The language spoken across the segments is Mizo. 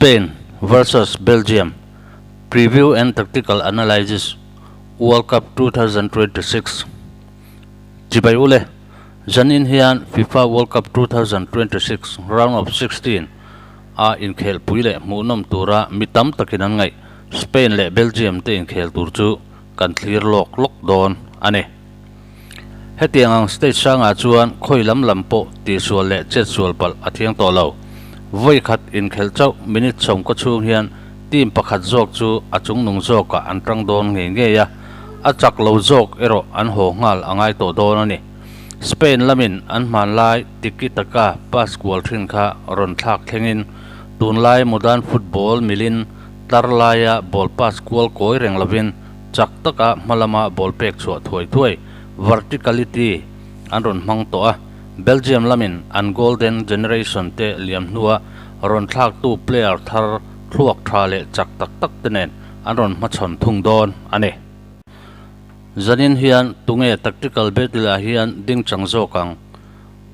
Spain versus Belgium Preview and Tactical Analysis World Cup 2026 Chibai ule Zanin hian FIFA World Cup 2026 Round of 16 a inkhel pui leh hmuhnawm tura mi tam takin an ngaih Spain leh Belgium te inkhel tur chu kan thlir lawk lawk dawn a ni. Hetiang ang stage sangah chuan khawi lam lam pawh tihsual leh chetsual palh a thiang tawh lo. Vawi khat inkhelh chauh minute sawmkaw chhung hian team pakhat zawk chu a chungnung zawkah an tang dawn ngei ngei a, a chak lo zawk erawh an haw nghal a ngai tawh dawn a ni. Spain lamin an hmanlai tiki-taka pass kual thin kha rawn thlak thlengin tunlai modern football milin tlar laia ball pass kual kawi reng lovin chak taka hmalama ball pek chhuah thuai thuai, verticality, an rawn hmang tawh a, Belgium lamin an golden generation te liam hnua rawn thlaktu player thar thluak tha leh chak tak tak te nen an rawn hmachhawn thung dawn a ni. Zanin hian tunge tactical battle ah hian ding chang zawk ang?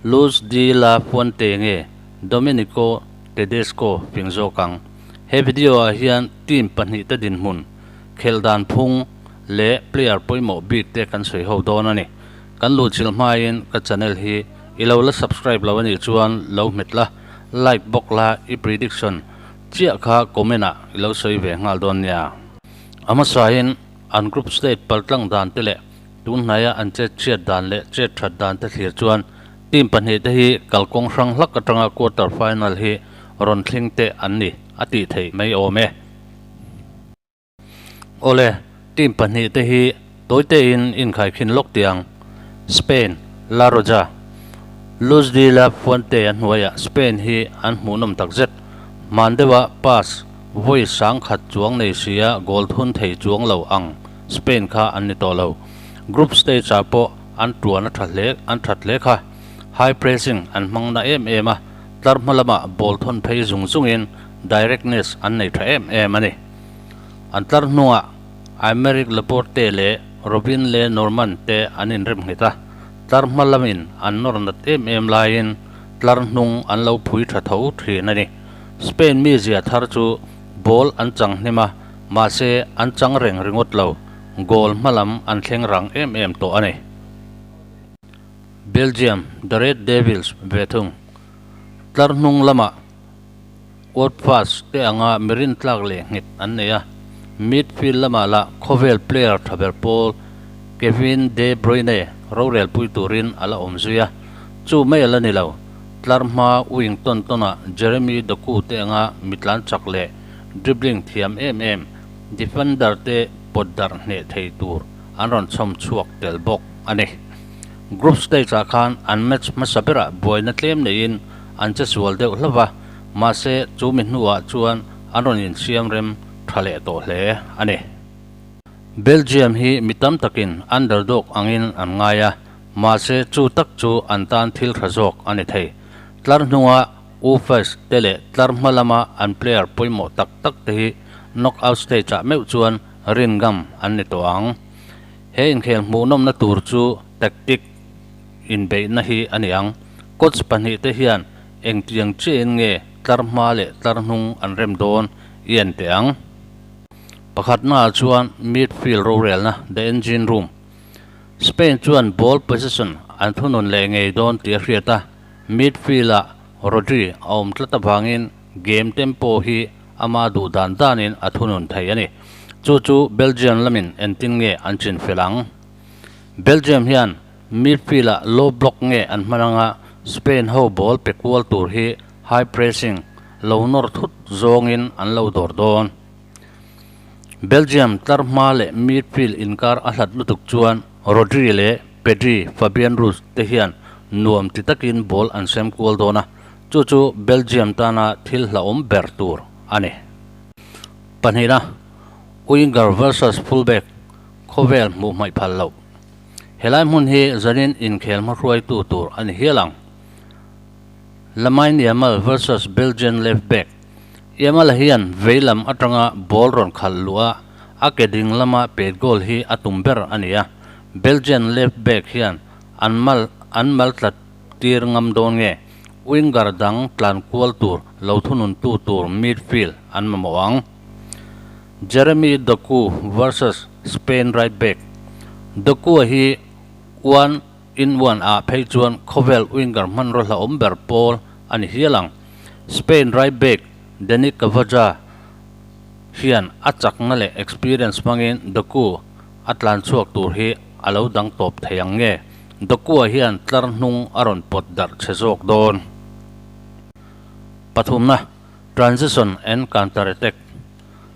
Luis de la Fuente nge Domenico Tedesco fing zawk ang? He video ah hian team pahnih te dinhmun Khelh dan phung leh player pawimawh bik te kan sawi ho dawn a ni. Kan luhchilh hmain ka channel hi i lo la subscribe lo a nih chuan lo hmet la, like bawk la i prediction chiah kha comment ah i lo sawi ve nghal dawn nia. A hmasain an group state paltlang dan te leh tun hnaia an chet chhiat dan leh chet that dan te thlir chuan team pahnih te hi kalkawng hrang hlak atanga quarter final hi rawn thleng te an ni a tih theih mai awm e. Awle, team pahnih te hi tawitein inkhaikhin lawk tiang. Spain, La Roja. Luis de la Fuente a hnuaiah Spain hi an hmuhnawm takzet. Hman deuha pass vawi sang khat chuang nei sia goal thun thei chuang lo ang Spain kha an ni tawh lo. Group stage ah pawh an tuan a tha hle an that hle kha. High pressing an hmang na em em a, tlar hma lamah ball thawn phei zung zungin directness an nei tha em em a ni. An tlar hnungah Aymeric Laporte leh Robin Le Normand te an inrem nghet a, tlar hma lamin an nawr nat em em laiin tlar hnung an lo phui tha tho thin a ni. Spain mizia thar chu ball an chang hnem a, mahse an chang reng ringawt lo, goal hma lam an thleng rang em em tawh a ni. Belgium, The Red Devils ve thung. Tlar hnung lamah Woodfast te anga mirin tlak leh nghet an nei a, midfield lamah lah khawvel player tha ber pawl Kevin De Bruyne rorel pui turin a la awm zui a, chu mai a la ni lo. Tlar hma wing tawn tawnah Jeremy Doku te anga mitlan chak leh dribbling thiam em em defender te pawt darh hneh thei tur an rawn chhawm chhuak tel bawk a ni. Group stage ah khan an match hmasa berah buaina tlem neiin an che sual deuh hlauh a, mahse chu mi hnuah chuan an rawn insiam rem tha leh tawh hle a ni. Belgium hi mi tam takin underdog angin an ngai a, mahse chu tak chu an tan thil tha zawk a ni thei. Tlar hnunga Ufes te leh tlar hma lama an player pawimawh tak tak te hi knockout stage ah meuh chuan rin ngam an ni tawh ang. He inkhel hmuhnawmna tur chu tactic inbeihna hi a ni ang. Coach pahnih te hian engtiang chiahin nge tlar hma leh tlar hnung an rem dawn i en teh ang. Pakhatnaah chuan midfield rorelna, the engine room. Spain chuan ball possession an thunun leh ngei dawn tih a hriat a, midfield-ah Rodri a awm tlat avangin game tempo hi ama duh dan danin a thunun thei a ni. Chu chu Belgium lamin entin nge an chin fel ang? Belgium hian midfield-ah low block nge an hman anga Spain ho ball pe kual tur hi high pressing lo nawr thut zawngin an lo dawr dawn. Belgium tlar hma leh midfield inkar a hlat lutuk chuan Rodri leh Pedri, Fabian Ruiz te hian nuam ti takin ball an sem kual dawn a, chu chu Belgium tana thil hlauhawm ber tur a ni. Pahnihna, Winger versus Fullback khawvel hmuh hmaih phal loh. Helai hmun hi zanin inkhel hmahruaitu tur a ni hial ang. Lamine Yamal versus Belgian left back Yamal hian vei lam atanga ball rawn khalh luh a, a ke ding lama pet goal hi a tum ber a ni a. Belgian left back hian an mal an mal tlat tir ngam dawn nge? Winger dang tlan kual tur lo thununtu tur midfield an mamawh ang. Jeremy Doku versus Spain right back Doku-a hi one in one ah phei chuan khawvel winger hmanraw hlauhawm ber pawl a ni hial ang. Spain right back Dani Carvajal hian a chakna leh experience hmangin Doku a tlan chhuak tur hi a lo dang tawp thei ang nge? Doku-a hian tlar hnung a rawn pawt darh chhe zawk dawn. Pathumna, Transition and Counter Attack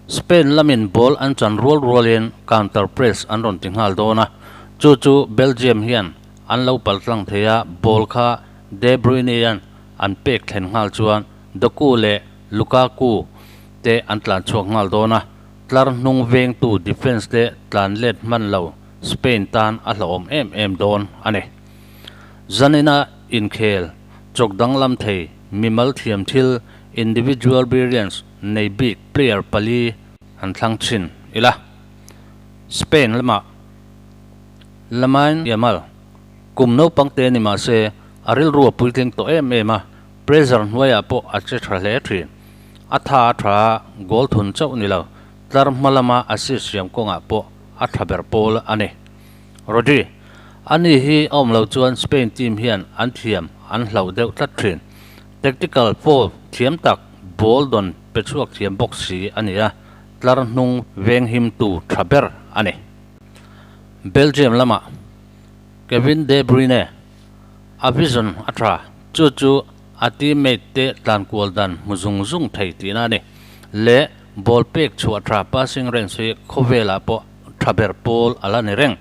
Spain lamin ball an chan rual rualin counter press an rawn ti nghal dawn a, chu chu Belgium hian an lo pal tlang thei a, ball kha De Bruyne-a'n an pek thlen nghal chuan Doku leh Lukaku te an tlan chhuak nghal dawn a, tlar hnung vengtu defence te tlan let hman lo Spain tan a hlauhawm em em dawn a ni. Zanina inkhel chawk danglam thei mimal thiam thil individual brilliance nei bik player pali han thlang thin ila. Spain lamah Lamine Yamal kum naupang te ni mah se a rilru a puitling tawh em em a, pressure hnuaiah pawh a che tha hle thin. A tha a tha a, goal thun chauh ni lo, tlar hma lama assist siam kawngah pawh a tha ber pawl a ni. Rodri, Ani hi a awm lo chuan Spain team hian an thiam an hlauh deuh tlat thin. Tactical foul thiam tak ball dawn pe chhuak thiam bawk si a ni a, tlar hnung veng himtu tha ber a ni. Belgium lamah Kevin De Bruyne a vision a tha, chu chu a teammate te tlan kual dan hmu zung zung thei tihna a ni. Leh ball pek chhuah tha passing range hi khawvelah pawh tha ber pawl a la ni reng.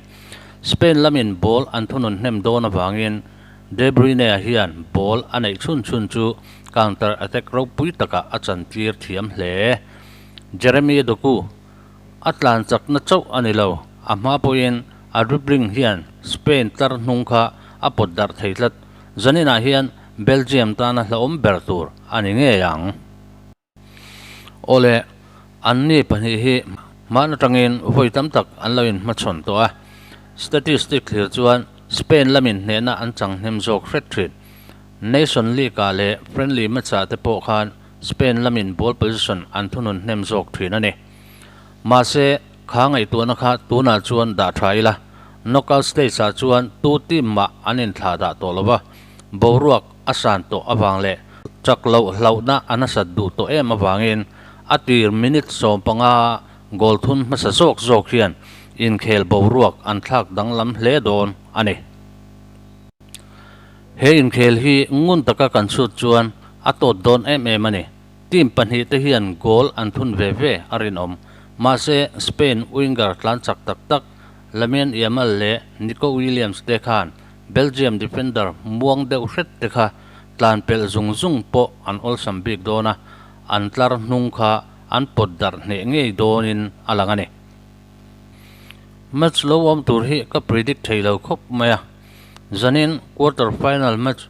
Spain lamin ball an thunun hnem dawn avangin De Bruyne-a hian ball a neih chhun chhun chu counter attack ropui takah a chantir thiam hle. Jeremy Doku a tlan chakna chauh a ni lo, a hma pawhin a dribbling hian Spain tlar hnung kha a pawt darh thei tlat. Zaninah hian Belgium tana hlauhawm ber tur a ni ngei ang. Awle, anni pahnih hi hman atangin vawi tam tak an lo inhmachhawn tawh a. Statistic thlir chuan Spain lamin hnehna an chang hnem zawk hret thin. Nation League-ah leh friendly match-ah te pawh khan Spain lamin ball position an thunun hnem zawk thin a ni. Mahse, kha ngaihtuahna kha tunah chuan dah tha ila, knockout stage-ah chuan tu team mah an inthlah dah tawh lo va, boruak a san tawh avang leh chak loh hlauhna a nasat duh tawh em avangin a tir minute 15 goal thun hmasa zawk zawk hian inkhel boruak an thlak danglam hle dawn a ni. He inkhel hi ngun taka kan chhut chuan a tawt dawn em em a ni. Team pahnihte hian goal an thun ve ve a rinawm. Mahse, Spain winger tlan chak tak tak Lamine Yamal leh Nico Williams te khan Belgium defender muang deuh hret te kha tlan pelh zung zung pawh an awlsam bik dawn a, an tlar hnung kha an pawt darh hneh ngei dawnin a lang a ni. Match lo awm tur hi ka predict thei lo khawp mai a, zanin quarter final match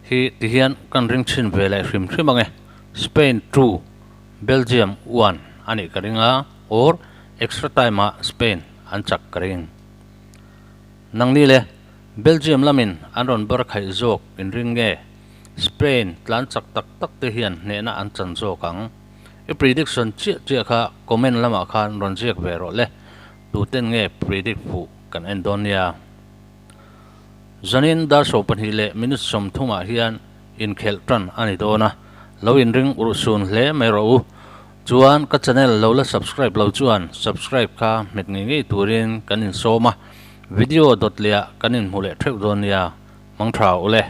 hi tihian kan ring chhin ve leh hrim hrim ang e, Spain 2, Belgium 1 a nih ka ring a, or extra time ah Spain an chak ka ring. Nangni le, Belgium lamin an rawn bar khaih zawk inring nge? Spain tlan chak tak tak te hian hnehna an chan zawk ang. I prediction chiah chiah kha comment lamah khan rawn ziak ve rawh le, tuten nge predict fuh kan en dawn nia. Zanin dar 12 leh minute 30 ah hian inkhelh tan a ni dawn a, lo inring urhsun hle mai rawh u. Chuan ka channel lo la subscribe lo chuan subscribe kha hmet ngei ngei turin kan insawm a, video dawt leh ah kan inhmu leh theuh dawn nia, hmang tha u le.